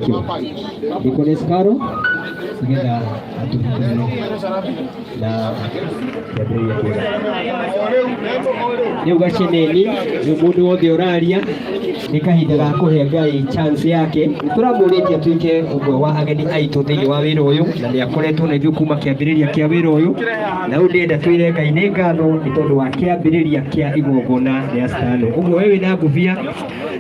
Deaconess Caro nĩgetha atũhingũrĩre na kĩambĩrĩria kĩega. Rĩu gaceneni, rĩu mũndũ wothe ũraria nĩ kahinda ga kũhe Ngai chance yake. Nĩ tũramũrĩtie atuĩke ũmwe wa ageni aitũ thĩinĩ wa wĩra ũyũ na nĩ akoretwo na ithuĩ kuma kĩambĩrĩria kĩa wĩra ũyũ, na rĩu ndĩrenda twĩre Ngai nĩ ngatho nĩ tondũ wa kĩambĩrĩria kĩa igongona rĩa Stano. Ũguo we wĩna ngũbia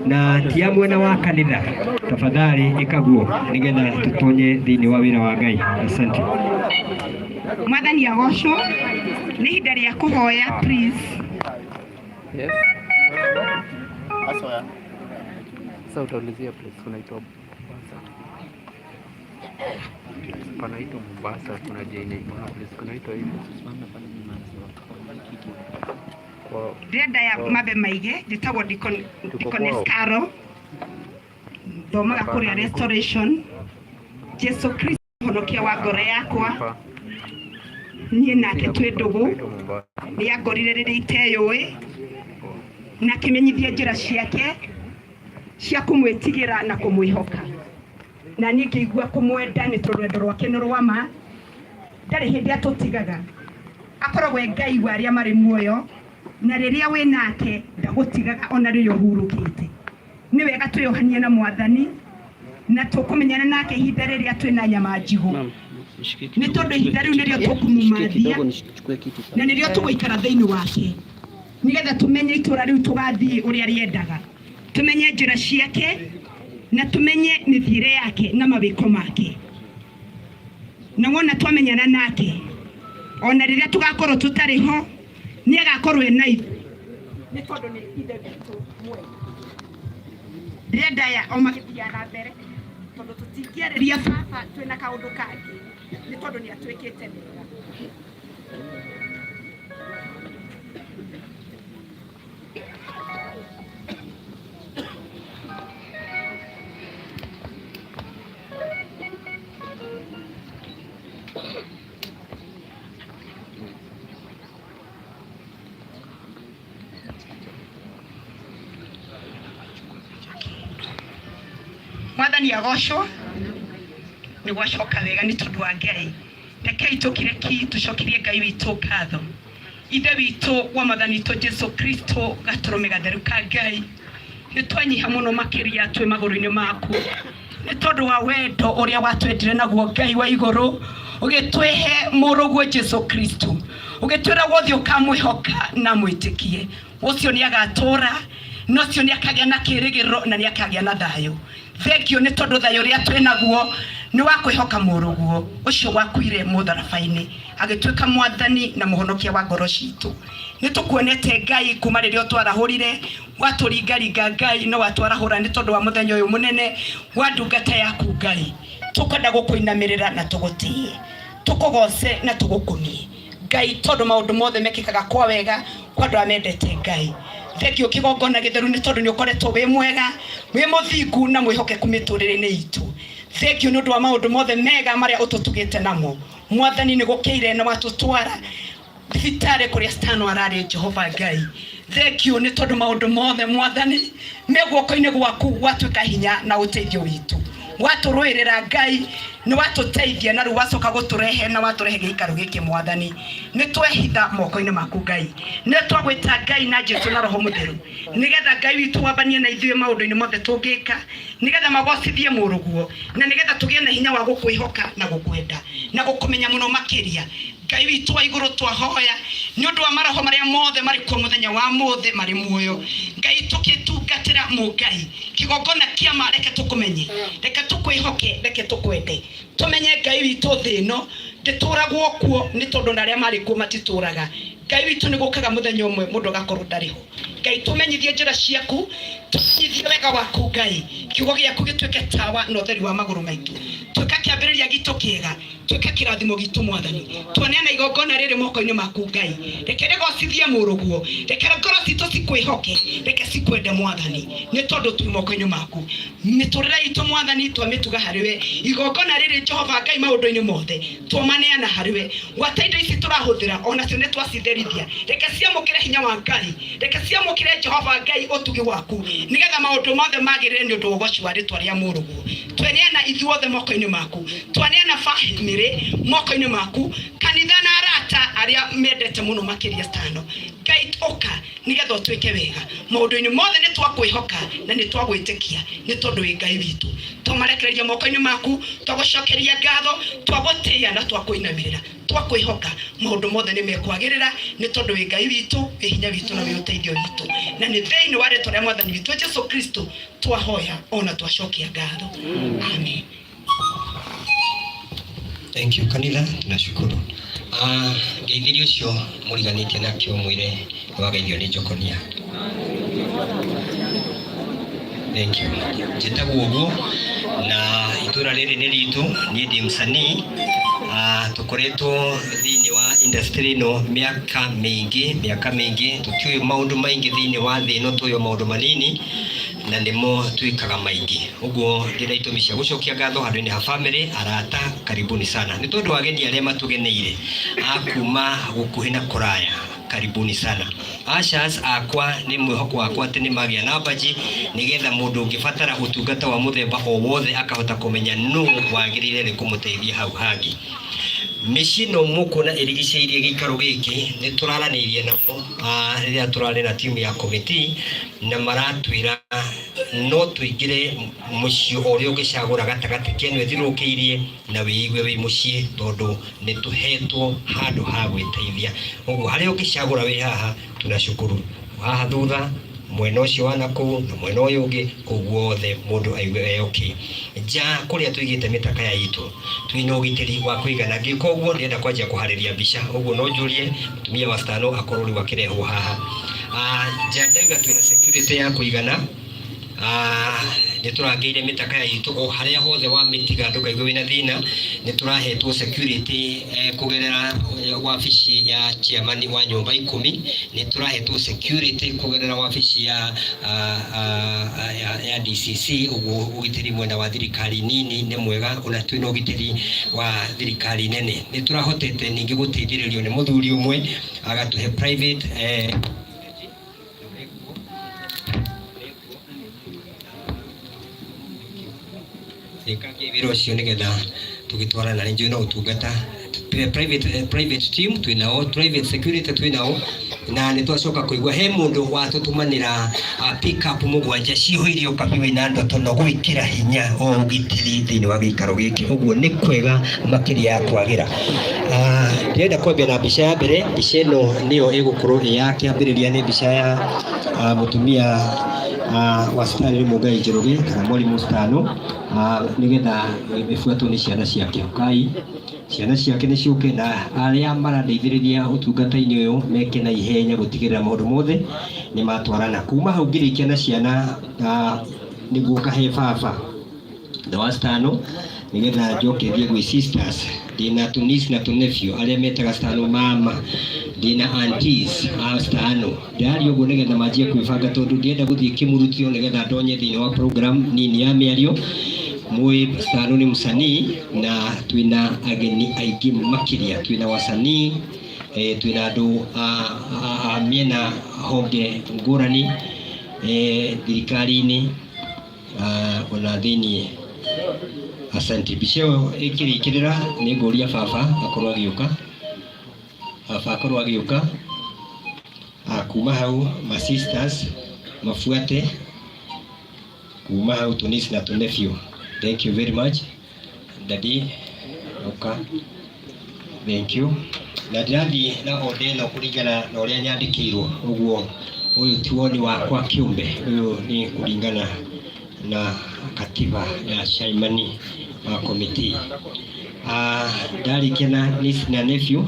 na ti ya mwena wa kanitha, tafadhali ĩkaguo nĩgetha tũtonye thĩinĩ wa wĩra wa Ngai. Asante. Mwathani agocwo. Nĩ ihinda rĩa kũhoya please. Yes. Sasa utaulizia place kunaitwa Mombasa. Panaitwa Mombasa, kuna jina, kuna place kunaitwa hivyo. Kwa Ndĩrenda ya mambe maige njĩtagwo Tuko Deaconess kwao. Caro, thomaga kũrĩa Restoration. Jesu Kristo mũhonokia wa ngoro yakwa, hapa niĩ nake twĩ ndũgũ. kunaitwa Mombasa. Nĩ angorire rĩrĩa iteyũĩ na akĩmenyithia njĩra ciake cia kũmwĩtigĩra na kũmwĩhoka, na niĩ ngĩigua kũmwenda nĩ tondũ rwendo rwake nĩ rwa ma, ndarĩ hĩndĩ atũtigaga, akoragwo e Ngai wa arĩa marĩ muoyo, na rĩrĩa wĩ nake ndagũtigaga ona rĩrĩa ũhurũkĩte. Nĩ wega twĩyohanie na Mwathani na tũkũmenyana nake ihinda rĩrĩa twĩna nyama njigũ, nĩ tondũ ihinda rĩu nĩrĩo tũkũmũmathia na nĩrĩo tũgũikara thĩinĩ wake, nĩgetha tũmenye itũra rĩu tũgathiĩ ũrĩa rĩendaga, tũmenye njĩra ciake na tũmenye mĩthiĩre yake na mawĩko make. Na wona twamenyana nake, ona rĩrĩa tũgakorwo tũtarĩ ho, nĩ agakorwo ena ithuĩ, nĩ tondũ nĩ Ithe witũ mwega. Ndĩrenda aya o magĩthiaga na mbere, tondũ tũtingĩarĩria baba twĩna kaũndũ kangĩ, nĩ tondũ nĩ atwĩkĩte wega. Mwathani agocwo nĩ gwacoka wega nĩ tondũ wa Ngai. Rekei tũkire ki tũcokerie Ngai witũ ngatho. Ithe witũ wa Mwathani witũ Jesu Kristo, gatũrũme gatheru ka Ngai, nĩ twanyiha mũno makĩria twĩ magũrũ-inĩ maku nĩ tondũ wa wendo ũrĩa watwendire naguo Ngai wa igũrũ, ũgĩtwĩhe mũrũguo Jesu Kristo, ũgĩtwĩra wothe ũkamwĩhoka na mwĩtĩkie, ũcio nĩ agatũra na ũcio nĩ akagĩa na kĩrĩgĩrĩro na nĩ akagĩa na thayũ. Thengio nĩ tondũ thayũ ũrĩa twĩ naguo nĩ wa kwĩhoka mũrũguo ũcio wakuire mũtharaba-inĩ agĩtuĩka mwathani na mũhonokia wa ngoro citũ. Nĩ tũkuonete Ngai kuma rĩrĩa ũtwarahũrire, watũringaringa Ngai na watwarahũra nĩ tondũ wa mũthenya ũyũ mũnene wa ndungata yaku Ngai. Tũkwenda gũkũinamĩrĩra na tũgũtĩe, tũkũgoce na tũgũkumie Ngai, tondũ maũndũ mothe mekĩkaga kwa wega kwa andũ arĩa mendete Ngai. Thengio kĩgongona gĩtheru nĩ tondũ nĩ ũkoretwo wĩ mwega, wĩ mũthingu na mwĩhokeku mĩtũrĩre-inĩ itũ. Thengio nĩ ũndũ wa maũndũ mothe mega marĩa ũtũtugĩte namo. Mwathani nĩ gũkĩire na watũtwara thibitarĩ kũrĩa Stano ararĩ. Jehova Ngai, thengio nĩ tondũ maũndũ mothe Mwathani me guoko-inĩ gwaku, gwatuĩka hinya na ũteithio witũ, watũrũĩrĩra Ngai, nĩ watũteithia na rĩu wacoka gũtũrehe na watũrehe gĩikaro gĩkĩ Mwathani. Nĩ twehitha moko-inĩ maku Ngai, nĩ twagwĩta Ngai na Jesu na Roho Mũtheru, nĩgetha Ngai witũ wambanie na ithuĩ maũndũ-inĩ mothe tũngĩka, nĩgetha magocithie mũrũguo na nĩgetha tũgĩe na hinya wa gũkwĩhoka na gũkwenda na gũkũmenya mũno makĩria. Ngai witũ wa igũrũ, twahoya nĩ ũndũ wa maroho marĩa mothe marĩ kuo mũthenya wa mũthĩ marĩ muoyo. Ngai, tũkĩtungatĩra mũngai kĩgongona kĩa ma, reke tũkũmenye, reke tũkwĩhoke, reke tũkwende, tũmenye Ngai witũ thĩ ĩno ndĩtũragwo kuo nĩ tondũ na arĩa marĩ kuo matitũraga. Ngai witũ, nĩ gũkaga mũthenya ũmwe mũndũ agakorwo ndarĩ ho. Ngai, tũmenyithie njĩra ciaku, tũmenyithie wega waku Ngai, kiugo gĩaku gĩtuĩke tawa na ũtheri wa magũrũ maitũ. Tuĩka kĩambĩrĩria gitũ kĩega, tuĩka kĩrathimo gitũ Mwathani. Twaneana igongona rĩrĩ moko-inĩ maku Ngai, reke rĩgocithie mũrũguo, reke ngoro citũ cikwĩhoke, reke cikwende Mwathani, nĩ tondũ twĩ moko-inĩ maku. Mĩtũrĩre itũ Mwathani twamĩtuga harĩ we, igongona rĩrĩ Jehova Ngai maũndũ-inĩ mothe twamaneana harĩ we. Gwata indo ici tũrahũthĩra onacio nĩ twacitherithia, reke ciamũkĩre hinya wa Ngai, reke ciamũkĩre Jehova Ngai ũtugi waku. Nigetha maũndũ mothe magĩrĩre nĩ ũndũ wa ũgoci wa rĩtwa rĩa mũrũguo. Tweneana ithuothe moko-inĩ maku, twaneana bamĩrĩ moko-inĩ maku, kanitha na arata arĩa mendete mũno makĩria tano. Ngai ũka nigetha ũtwĩke wega maũndũ-inĩ mothe, nĩ twakwĩhoka na nĩ twagwĩtĩkia nĩ tondũ wĩ Ngai witũ. Twamarekereria moko-inĩ maku, twagũcokeria ngatho, twagũtĩĩa na twakũinamĩrĩra, twakwĩhoka maũndũ mothe nĩ mekwagĩrĩra nĩ tondũ wĩ Ngai witũ, wĩ hinya witũ na wĩ ũteithio witũ, na nĩ thĩinĩ wa rĩtwa rĩa mwathani witũ Jesu Kristo twahoya ona twacokia ngatho, amen. Thank you kanitha, tunashukuru. Ngeithirie ũcio mũriganĩtie nake ũmwĩre nĩwageithio nĩ Njokonia. Thank you. Njĩtagwo ũguo na itũra rĩrĩ nĩ ritũ, niĩ ndĩ msanii. Tũkoretwo thĩinĩ wa industry ĩno mĩaka mĩingĩ, mĩaka mĩingĩ, tũtiũĩ maũndũ maingĩ thĩinĩ wa thĩ ĩno, tũĩ o maũndũ manini na nĩmo twĩkaga maingĩ. Ũguo ndĩna itũmi cia gũcokia ngatho handũ-inĩ ha family, arata, karibuni sana. Nĩ tondũ ageni arĩa matũgeneire a kuma gũkuhĩ na kũraya, karibuni sana. Ushers akwa nĩ mwĩhoko wakwa atĩ nĩ magĩa na mbaji nĩgetha mũndũ ũngĩbatara ũtungata wa mũthemba o wothe akahota kũmenya nũ wagĩrĩire nĩ kũmũteithia hau hangĩ. Mĩciĩ ĩno mũkuona ĩrigicĩirie gĩikaro gĩkĩ nĩ tũraranĩirie nao rĩrĩa tũrarĩ na timu ya committee na maratwĩra no tũingĩre mũciĩ o ũrĩa ũngĩcagũra gatagatĩ ka ĩno ĩthiũrũrũkĩirie na wĩigue wĩ mũciĩ tondũ nĩ tũhetwo handũ ha gwĩteithia. Ũguo harĩa ũngĩcagũra wĩ haha tunashukuru. Haha thutha mwena ũcio wa nakũu na mwena ũyũ ũngĩ kũu guothe mũndũ aigue e okay. Nja kũrĩa tũigĩte mĩtakaya itũ twĩna ũgitĩri wa kũigana. Ngĩka ũguo ndĩrenda kwanjia kũharĩria mbica, ũguo no njũrie mũtumia wa Stano akorwo rĩu akĩrehwo haha. Nja ndauga twĩna security ya kũigana. Nĩ tũrangĩire mĩtakaya itũ o harĩa hothe wamĩtiga ndũkaigue wĩna thĩna. Nĩ tũrahetwo security kũgerera wabici ya chairman wa nyũmba ikũmi, nĩ tũrahetwo security kũgerera wabici ya DCC. Ũguo ũgitĩri mwena wa thirikari nini nĩ mwega, ona twĩna ũgitĩri wa thirikari nene. Nĩ tũrahotete ningĩ gũteithĩrĩrio nĩ mũthuri ũmwe agatũhe private ĩkangia wĩra ũcio nĩgetha tũgĩtwarana nĩ njũĩ no ũtungata private team twĩnao, private security twĩnao, na nĩ twacoka kũigua he mũndũ watũtũmanĩra pick up mũgwanja cihũire ũkabi wĩna ndotono gwĩkĩra hinya o ũgitĩri thĩinĩ wa gĩikaro gĩkĩ. Ũguo nĩ kwega makĩria ya kwagĩra. Ndĩrenda kwambia na mbica ya mbere. Mbica ĩno nĩyo ĩgũkorwo ĩ ya kĩambĩrĩria, nĩ mbica ya mũtumia wa Stanley Mũngai Njoroge kana mwarimũ Stano, nĩgetha ĩbuatwo nĩ ciana ciake. Ũkai ciana ciake nĩ ciũke na arĩa marandeithĩrĩria ũtungata-inĩ ũyũ meke na ihenya gũtigĩrĩra maũndũ mothe nĩ matwarana. Kuma hau ngĩrĩkia na ciana nĩguo kahe baba the wa Stano nĩgetha njoke thiĩ gwĩ sisters. Ndĩna tũniece na tũnephew arĩa metaga Stano mama, ndĩna aunties a Stano. Ndĩraria ũguo nĩgetha manjie kwĩbanga tondũ ndĩrenda gũthiĩ kĩmurutio nĩgetha ndonye thĩinĩ wa program nini ya mĩario. Mũĩ Stano nĩ msanii na twĩna ageni aingĩ makĩria, twĩna wasanii, twĩna andũ a mĩena honge ngũrani thirikari-inĩ ona thĩiniĩ. Asante. Mbica ĩyo ĩkĩrĩkĩrĩra nĩ ngũria baba akorwo agĩũka, baba akorwo agĩũka. Kuma hau ma sisters mabuate, kuma hau tũniece na tũnephew. Thank you very much daddy, ũka, thank you. Na ndĩrathiĩ na order ĩno kũringana na ũrĩa nyandĩkĩirwo, ũguo ũyũ ti woni wakwa kĩũmbe, ũyũ nĩ kũringana na katiba ya chairman wa committee. Ndarĩkia na niece na nephew,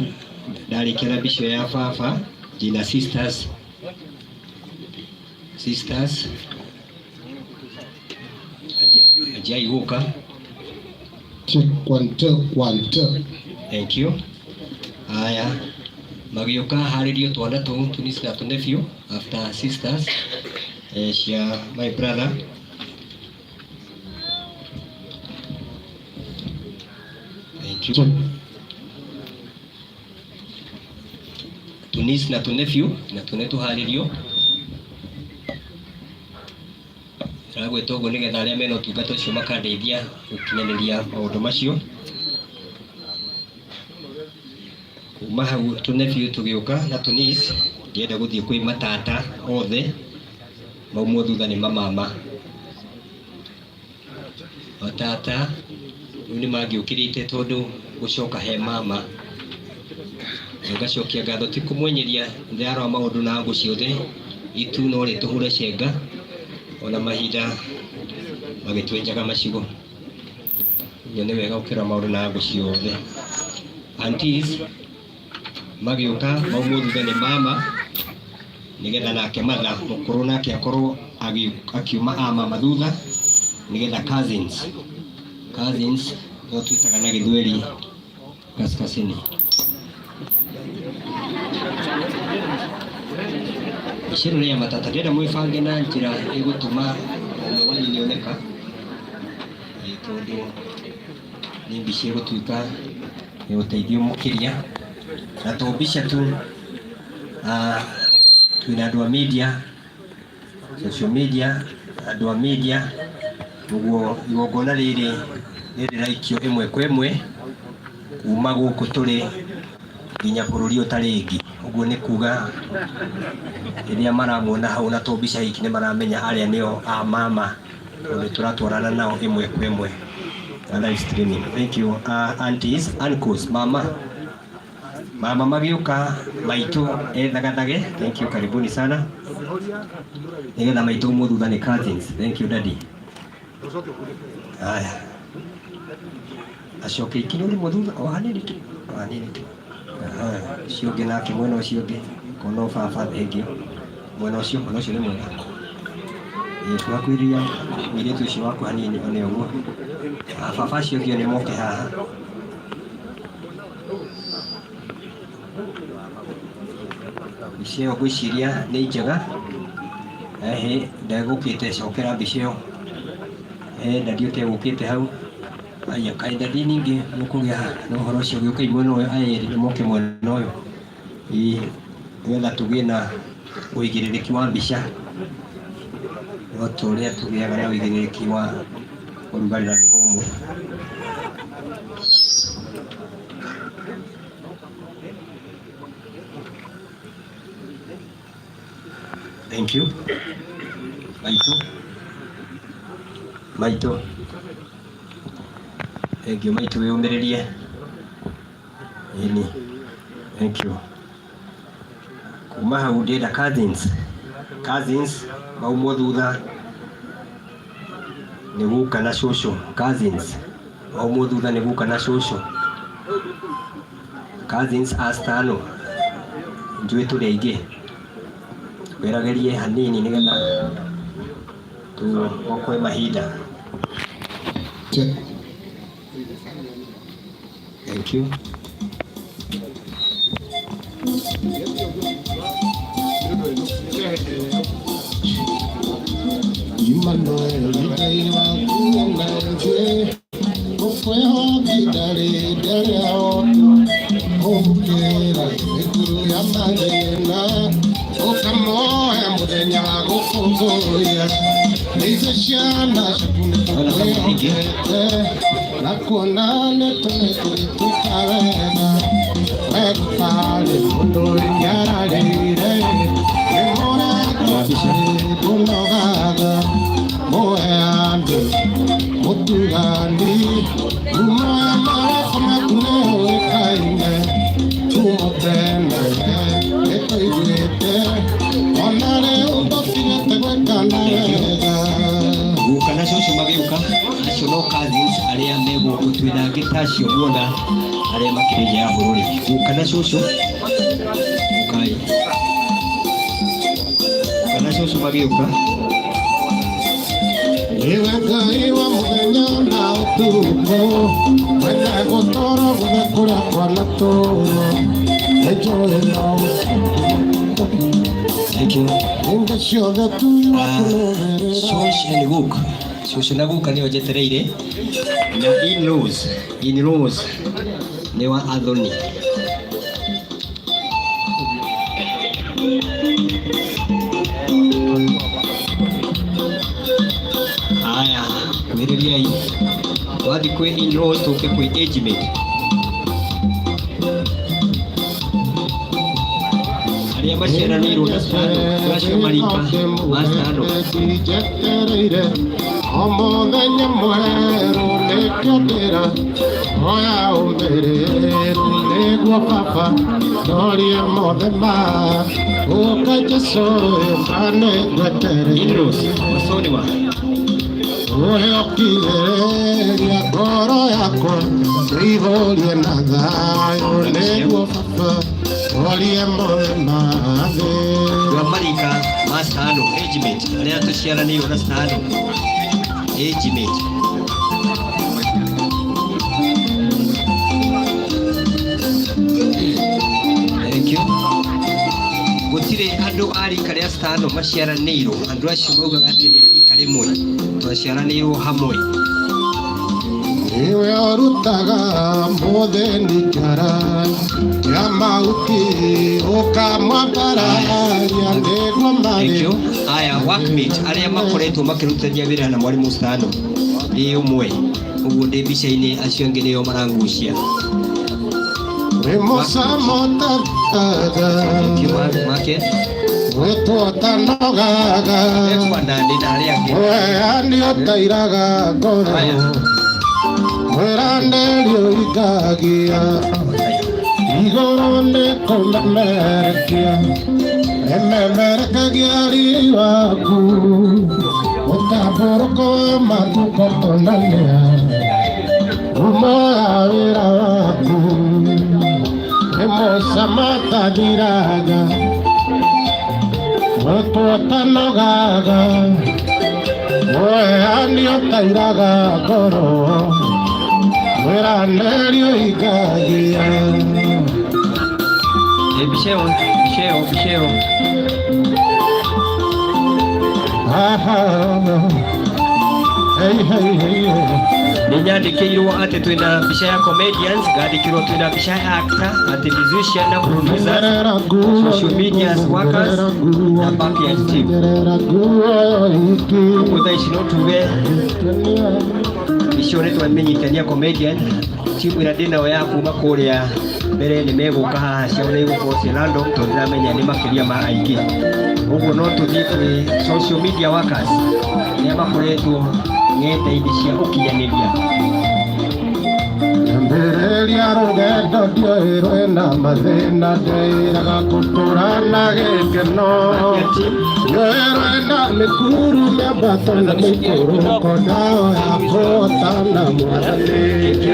ndarĩkia na mbica ya baba, ndĩna sisters, sisters anjiai gũka. Check one two one two. Thank you. Aya magĩũka harĩrio twana tũu tũniece na tũnephew after sisters cia my brother. Thank you. Check. Tũniece na tũnephew na tũne tũharĩrio. Ndagwĩta ũguo nĩgetha arĩa mena ũtungata ũcio makandeithia gũkinyanĩria maũndũ macio. Kuma hau tũnebiũ tũgĩũka na tũnis, ndĩrenda gũthiĩ kwĩ matata othe, maumwo thutha nĩ mamama. Matata rĩu nĩ mangĩũkĩrĩte tondũ gũcoka he mama. Ngacokia ngatho ti kũmwenyeria, ndĩrarora maũndũ na ngũ ciothe, itu no rĩtũhure cenga, ona mahinda magĩtwenjaga macigo. Ũguo nĩ wega ũkĩrora maũndũ na ngũ ciothe. Aunties magĩũka maumwo thutha nĩ mama, nĩgetha nake matha mũkũrũ nake akorwo akiuma a mama thutha, nĩgetha cousins, cousins nĩo twĩtaga na gĩthweri kaskazini. Icero rĩa matata ndĩrenda mwĩbange na njĩra ĩgũtũma ũmwe wanyu nĩoneka, tondũ nĩ mbica ĩgũtuĩka ya ũteithio mũkĩria, na to mbica tu, twĩna andũ a media, social media, andũ a media, ũguo igongona rĩrĩ nĩ rĩraikio ĩmwe kwa ĩmwe kuma gũkũ tũrĩ nginya bũrũri ũtarĩ ĩngĩ. Ũguo nĩ kuga rĩrĩa maramuona hau na to mbica iki nĩ maramenya arĩa nĩo a mama, tondũ tũratwarana nao ĩmwe kwa ĩmwe na live streaming. Thank you. Aunties, uncles, mama. Mama magĩũka maitũ ethagathage. Thank you, karibuni sana. Nĩgetha maitũ umwo thutha nĩ cousins. Thank you daddy. Haya. Acoke ikinya rĩmwe thutha o hanini tu, o hanini tu. Aha, ũcio ũngĩ nake mwena ũcio ũngĩ, kono baba thengio. Mwena ũcio, mwena ũcio nĩ mwega. Ĩĩ twakwĩria mũirĩtu ũcio waku hanini one ũguo. Baba acio angĩ nĩ moke haha. Mbica ĩyo ngwĩciria nĩ njega. Ehe, ndegũkĩte cokera mbica ĩyo. Ndadi ũtegũkĩte hau. Aya, kaĩ ndadi ningĩ mũkũgĩa na ũhoro ũcio gĩũkai mwena ũyũ, aya erĩ nĩ moke mwena ũyũ. Ĩĩ, nĩgetha tũgĩe na ũigĩrĩrĩki wa mbica. No ta ũrĩa tũgĩaga na ũigĩrĩrĩki wa ũrugarĩ na mĩhũmũ. Thank you. Maitũ. Maitũ. Thank you maitũ wĩyũmĩrĩrie. Ĩni. Thank you. Kuma hau ndĩrenda cousins. Cousins maumwo thutha nĩ guka na cũcũ. Cousins maumwo thutha nĩ guka na cũcũ. Cousins astano. Njũĩ tũrĩ aingĩ. Twĩragerie hanini nĩgetha tuokoe mahinda. Check. Thank you. Emmanuel, Ngai waku na ithuĩ, gũkwĩhoki ndarĩ ndarĩa ũkĩra mĩkuru ya mathĩna, ũkamoya mũthenya wa gũkũngũiya. Ithuĩ ciana ciaku nĩtũkwĩhokete, na kuona nĩtũgĩtuĩka wega. We gũtarĩ mũndũ ũnyararĩire, nĩ mũrata ndũnogaga. Mũheani mũtugani, ngumo ya mawako maku nĩyũĩkaine. Kuma tene nĩtũiguĩte, ona rĩu ndũtigĩte gwĩkana wega. Guka na cũcũ magĩũka, acio no cousins arĩa me gũkũ, twĩna angĩ ta acio muona arĩa makĩrĩ nja ya bũrũri. Guka na cũcũ, ũkai. Guka na cũcũ magĩũka. Iwe Ngai wa mũthenya na ũtukũ, wende gũtũũra guothe kũrĩa kwanatũũrwo. Nĩnjũĩ no Thank you. hingo ciothe tu wakũrũmĩrĩra. Shosh and Guka. Cũcũ na guka nĩo njetereire. Na in-laws, in-laws nĩ wa Athoni. Haya, kuhĩrĩriai. Twathi kwĩ in-laws tũke kwĩ age mate. Arĩa maciaranĩirwo na Stano, acio marika ma Stano. Njetereire o mũthenya mwerũ nĩkĩo ndĩra hoya ũmĩrĩru nĩguo baba ndorie mothe ma ũka Jesũ ũyũ nĩngwetereire. In-laws, Masoniwa. Ũrĩa ũkirĩrĩria ngoro yakwa ĩihũrie na thayũ nĩguo baba ndorie mothe ma thĩ. Andũ a marika ma Stano, age mate, arĩa tũciaranĩirwo na Stano. Age mate. Thank you. Gũtirĩ andũ a rika rĩa Stano maciaranĩirwo, andũ acio maugaga atĩ nĩ a rika rĩmwe, twaciaranĩirwo hamwe. Niwe ũrutaga mũthĩni kĩara kĩa mahuti ũkamwambararia nĩguo Thank marĩ you. Aya, workmate arĩa makoretwo makĩrutithania wĩra na mwarimũ Stano ndĩ ũmwe, ũguo ndĩ mbica-inĩ, acio angĩ nĩo marangucia. Wĩ mũcamo Thank you, Market. wĩtwo ũtanogaga Ekwa na ndĩ na arĩa angĩ. Weani ũtairaga ngoro Aya. mwĩranĩri ũringagia igũrũ nĩ kũmemerekia ĩmemerekagia riri waku mũtambũrũko wa matukũ kũnania ngumo ya wĩra waku nĩ mũcamo ũtathiraga wĩtwo ũtanogaga weani ũtairaga ngoro mwĩranĩri ũhingagia. Mbica ĩyo, mbica ĩyo, mbica ĩyo. Aha. Hey, hey, hey, hey. Nĩ nyandĩkĩirwo atĩ twĩna mbica ya comedians, ngandĩkĩrwo twĩna mbica ya actor, atĩ musician na producers, social media workers na backyard team. Ũguo thaa ici no tuge icio nĩ twamenyithania comedian timu ĩrĩa ndĩnayo ya kuma kũrĩa mbere nĩ megũka haha, ciao nĩ igũkorwo ciĩ random tondũ ndĩramenya nĩ makĩria ma aingĩ. Ũguo no tũthiĩ kwĩ social media workers arĩa makoretwo ng'enda-inĩ cia ũkinyanĩria. Mbĩrĩria rũgendo ndiũĩ rwĩna mathĩna ndĩraga gũtũra na gĩkeno ndiũĩ rwĩna mĩkuru mĩambato na mĩikũrũko ndaoya kũhotana mwathani.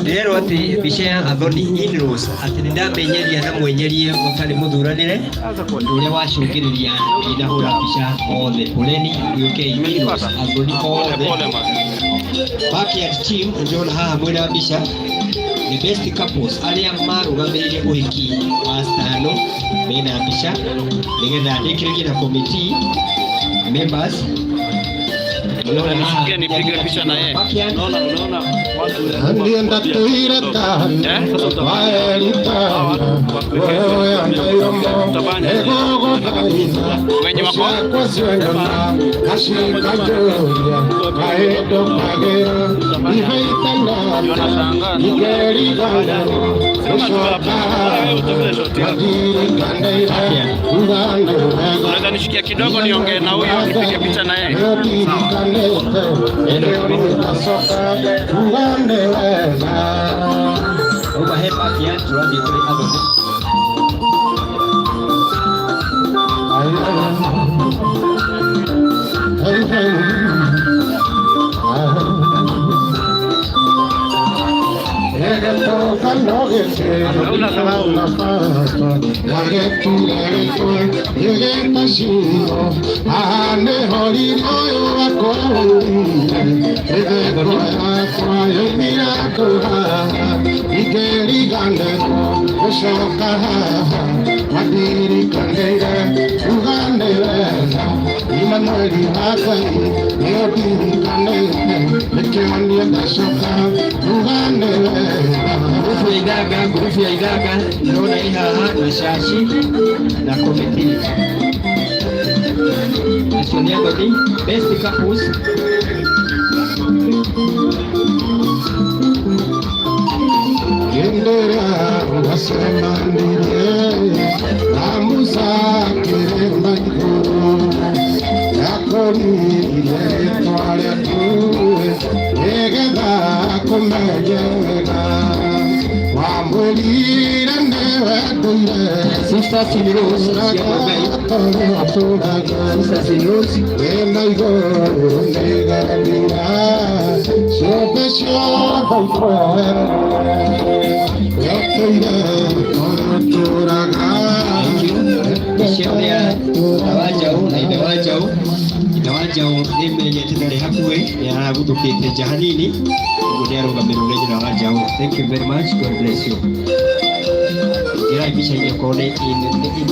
Ndĩrerwo atĩ mbica ya Athoni in-laws atĩ nĩ ndamenyeria na mwenyerie ũtarĩ mũthuranĩre ũndũ ũrĩa wacũngĩrĩria ndinahũra mbica othe. Poleni UK in-laws Athoni othe. Backyard team ndĩrona haha mwĩna mbica the best couples arĩa marũgamĩrĩire ũhiki wa Stano mena mbica nĩgetha ndĩkĩrĩrie na committee members. Nishikie nipige picha na yeye. Backyard. Unaona, unaona watu Niĩ ndatũire tana waeritana wewe andayomo ĩgũgũthaitha ciakwa cionyona acikanjũria kaĩndũkagĩra ihaitanata ingeriganĩrwo gũcoka mandirikanĩire ugane wega. Unaweza nishikia kidogo niongee na huyo nipige picha na yeye. Nĩũndirikanĩte nĩũrĩgacoka ugane wega. Auma he backyard tũrathiĩ kũrĩ Athoni. Hey, hey. Ĩgĩtũka no gĩkĩrĩra baba gagĩturĩtwo gĩgĩta ciiro haha nĩho riri ũyũ wakwa waumire ĩtheko yakwa yoimire kũu haha ingĩriganĩrwo gũcoka haha mandirikanĩire ugane wega Imanueli wa Ngai nĩũndirikanĩte nĩkĩo niĩ ndacoka ugane wega. Ngurubu ya Ithanga, ngurubu ya Ithanga ndĩrona ĩ haha na caci na komiti. Acio nĩ athoni best couples. Hĩndĩ wacemanirie na Musa kĩrĩma igũrũ, yakũririe rĩtwa rĩaku nĩgetha akũmenye wega. Wamwĩrire nĩwe ndũire Sisters in Rose cia Ngai. Tũraga Sisters in Rose. wĩna igũrũ nĩgeria ciũmbe ciothe ikũhoe wetũire tũraga. Icio nĩ a wa Njaũ na ithe wa Njaũ. Ithe wa Njaũ nĩ menyete ndarĩ hakuhĩ, nĩ araguthũkĩte nja hanini, ũguo nĩ arũgamĩrĩrwo nĩ nyina wa Njaũ. Thank you very much. God bless you. Ingĩrai mbica-inĩ okorwo nĩ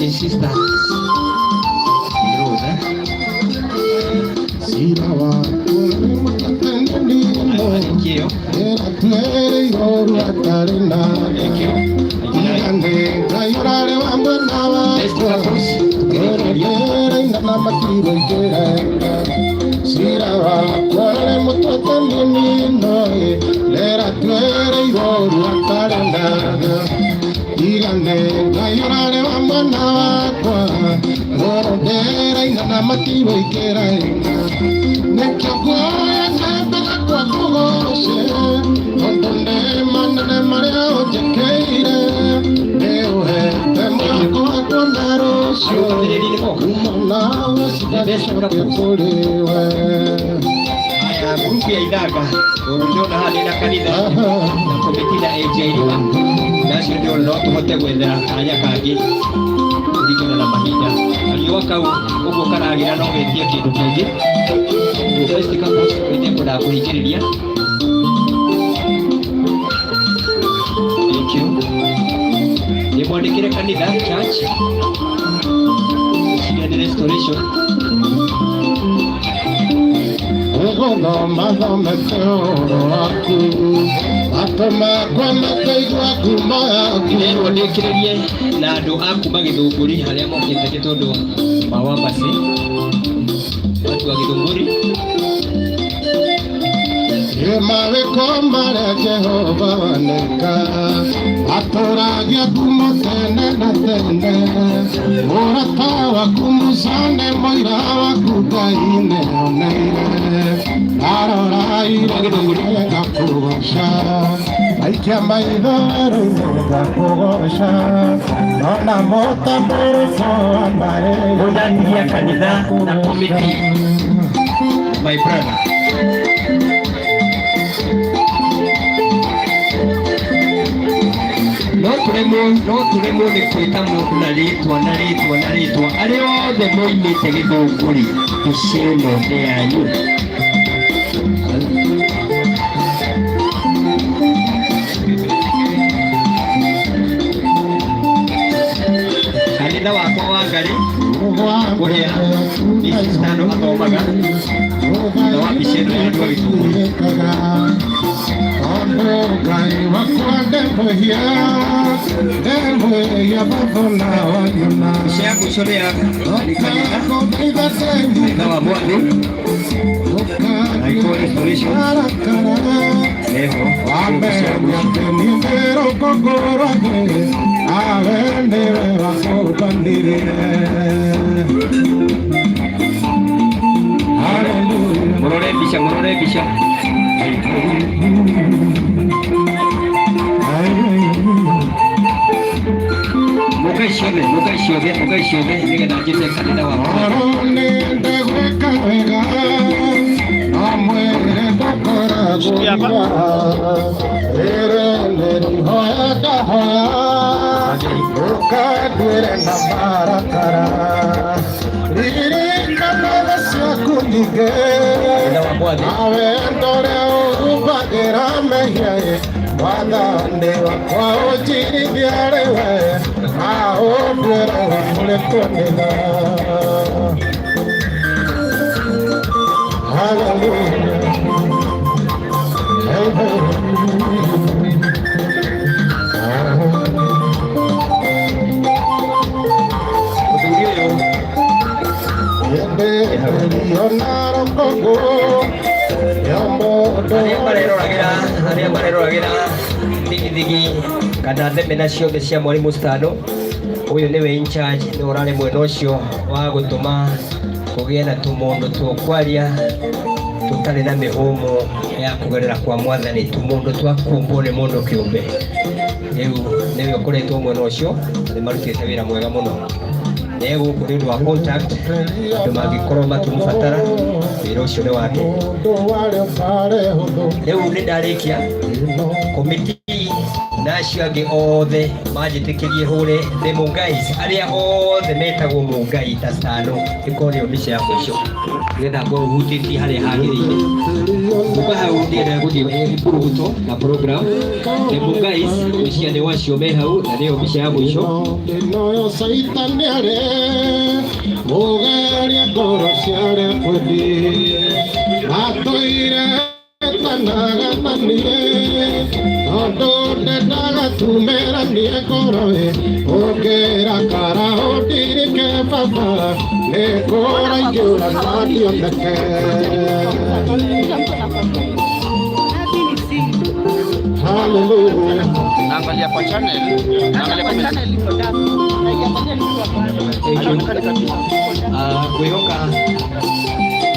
in sisters in Rose, eh? Cira waku nĩ mũtatendanino. Thank you. Ĩratuĩrĩirwo atarĩ na Thank you. Ingĩrai. nĩ Ngai ũrarĩ wa mwena Best wakwa couples. Tukĩrĩkĩrĩria. Ũrĩra na matirwo ingĩrenga cira wakwa nĩ mũtatendanino ndĩratuĩrĩirwo atarĩ na tiga nĩ Ngai ũrarĩ wa mwena wakwa ngoro ndĩraina na matirwo ingĩrenga nĩkĩo nguoya mbere kwa kũgoce tondũ nĩ manene marĩa ũnjĩkĩire nĩ ũhete mwako wakwa na rũciũ Arũgamĩrĩri nĩ moka. kuma nawe cigacoke kũrĩ we. Haya, ngurubu ya Ithanga tondũ ndĩrona haha ndĩna kanitha na komiti na AJ Irima na acio ndĩrona no tũhote gwetha kanya kangĩ kũringana na mahinda. Kariũa kau ũguo karagĩra no getie kĩndũ kĩngĩ. Ũguo best couples nĩngwendaga kũhingĩrĩria. Thank you. Nĩ mwandĩkĩre kanitha church Ciria nĩ restoration. Ũgũthoma thomete ũhoro waku matũ makwa makaigua ngumo yaku. Ndĩrerwo ndĩkĩrĩrie na andũ a kuma Gĩthũngũri arĩa mokĩte nĩ tondũ wa Wambacĩ. Watu wa Gĩthũngũri. Ĩ mawĩko marĩa Jehova waneka atũragia ngumo tene na tene ũrata waku Musa nĩ mũira waku Ngai nĩoneire ndarora irĩma ngakũgoca aikia maitho werũ-inĩ ngakũgoca ndona mũtambũrũko wa maĩ. Ũnania kanitha na komiti. My brother. No tũremwo nĩ kwĩta mũndũ na rĩtwa na rĩtwa na rĩtwa arĩa othe moimĩte Gĩthũngũri mbica ĩno nĩ yanyu. Kanitha wakwa wa Ngarĩ kũrĩa Mrs. Tano athomaga thutha wa mbica ĩno ya andũ a Gĩthũngũri. Ngai wakwa ndemwĩhia ndemwĩhia baba na wanyona. Mbica ya mũico nĩ ya kanitha kanitha wa Mwathĩ Naiko Restoration neho mbica ya mũico. Awe nĩwe wakũmbanire. Hallelujah. Mũrore mbica, mũrore mbica. Mũkai ciothe, mũkai ciothe, mũkai ciothe nĩgetha njĩte kanitha wa Mwathĩ. Oro nĩndegwĩka wega no mwĩrĩ ndũkoragwo rĩrĩ nĩrihoya ndahoya ũkanduĩre na marakara ririkana tha ciaku nyingĩ Kanitha wa Mwathĩ. nawe ndũrĩa ũhumbagĩra mehia mwathani wakwa ũnjirithie rĩwe na ũnduĩre wa kũrĩkwo nĩ tha. Hallelujah. Hey, hey. Mũthuri ũyũ. Arĩa mareroragĩra thigithigi kana themena ciothe cia Mwarimũ Stano, ũyũ nĩwe in charge, nĩwe ũrarĩ mwena ũcio wa gũtũma kũgĩe na tũmũndũ tũkwaria tũtarĩ na mĩhũmũ ya kũgerera kwa Mwathani, tũmũndũ twa kũmbwo nĩ mũndũ kĩũmbe. Rĩu nĩwe ũkoretwo mwena ũcio na nĩ marutĩte wĩra mwega mũno. Nĩ gũkũ nĩ ũndũ wa contact, andũ mangĩkorwo makĩmũbatara, wĩra ũcio nĩ wake. Rĩu nĩ ndarĩkia. Komiti na acio angĩ othe manjĩtĩkĩrie hũre the Mungais, arĩa othe metagwo Mungai ta Stano, ĩkorwo nĩyo mbica ya mũico nĩgetha ngorwo hutĩtie harĩa hagĩrĩire. Kuma hau ndĩrenda gũthiĩ mburuguto na program. The Mungais, gwĩciria nĩ wacio me hau na nĩyo mbica ya mũico. Ĩno caitani arĩ mũgeria ngoro ciarĩa kwendi atũire tanagananire tondũ ndendaga tumeranie ngoro ĩ ũngĩrakara ũndirike baba nĩ kũra ingĩũra na ndioneke. Hallelujah. Naangalia kwa channel, naangalia kwa Channel iko dark. Naiangalia nikiwa kwa Thank you. Ah, ngwĩhoka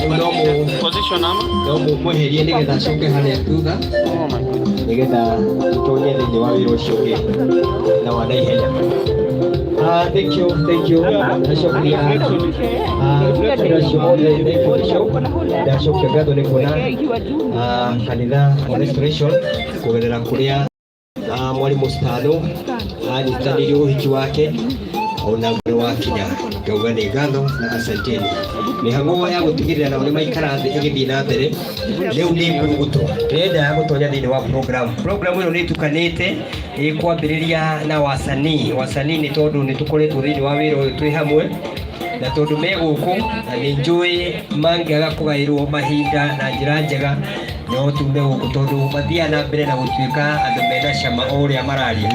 rĩu no mũ position ama no mũmweherie nĩgetha acoke harĩa thutha Oh my goodness. Nĩgetha tũtonye thĩinĩ wa wĩra ũcio ũngĩ na wa naihenya. Ah, thank you, thank you. Ndacokia andũ acio othe, thank you, Bishop. Ndacokia ngatho nĩ kuona kanitha wa Restoration kũgerera kũrĩa Mwarimũ Stano anyitanĩire ũhiki wake ona nĩ wakinya, ngauga nĩ ngatho na asanteni. Mĩhang'o ya gũtigĩrĩra nao nĩ maikara thĩ ĩgĩthiĩ na mbere. Rĩu nĩ mburuguto ndĩrenda gũtonya thĩinĩ wa program. Program ĩno nĩ ĩtukanĩte, ĩkwambĩrĩria na wasanii. Wasanii nĩ tondũ nĩ tũkoretwo thĩinĩ wa wĩra ũyũ twĩ hamwe, na tondũ me gũkũ na nĩ njũĩ mangĩaga kũgaĩrwo mahinda na njĩra njega no tume gũkũ, tondũ mathiaga na mbere na gũtuĩka andũ mena cama o ũrĩa mararia.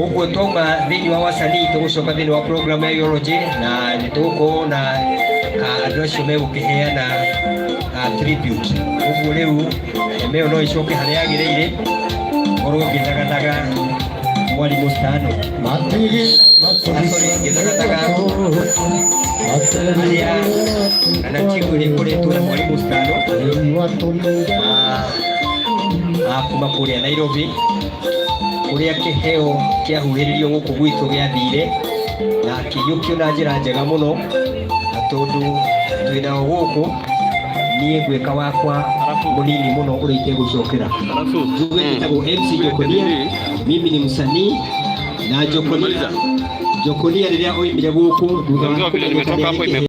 Ũguo twauma thĩinĩ wa wasanii tũgũcoka thĩinĩ wa program ya eulogy, na nĩ tũgũkorwo na andũ acio megũkĩheana tribute. Ũguo rĩu hema ĩyo no ĩcoke harĩa yagĩrĩire, ngorwo ngĩthagathaga Mwarimũ Stano. Sorry, ngĩthagathaga arĩa kana timu ĩrĩa ĩkoretwo na Mwarimũ Stano kuma kũrĩa Nairobi, kũrĩa kĩheo kĩahuhĩrĩrio gũkũ gwitũ gĩathire na kĩiyũkio na njĩra njega mũno. Na tondũ twĩnao gũkũ, niĩ ngwĩka wakwa mũnini mũno ũrĩa itegũcokera. Alafu Njuge njĩtagwo MC Jokonia, mimi ni msanii na Jokonia. Jokonia rĩrĩa oimire gũkũ thutha wa Unajua vile nimetoka hapo ime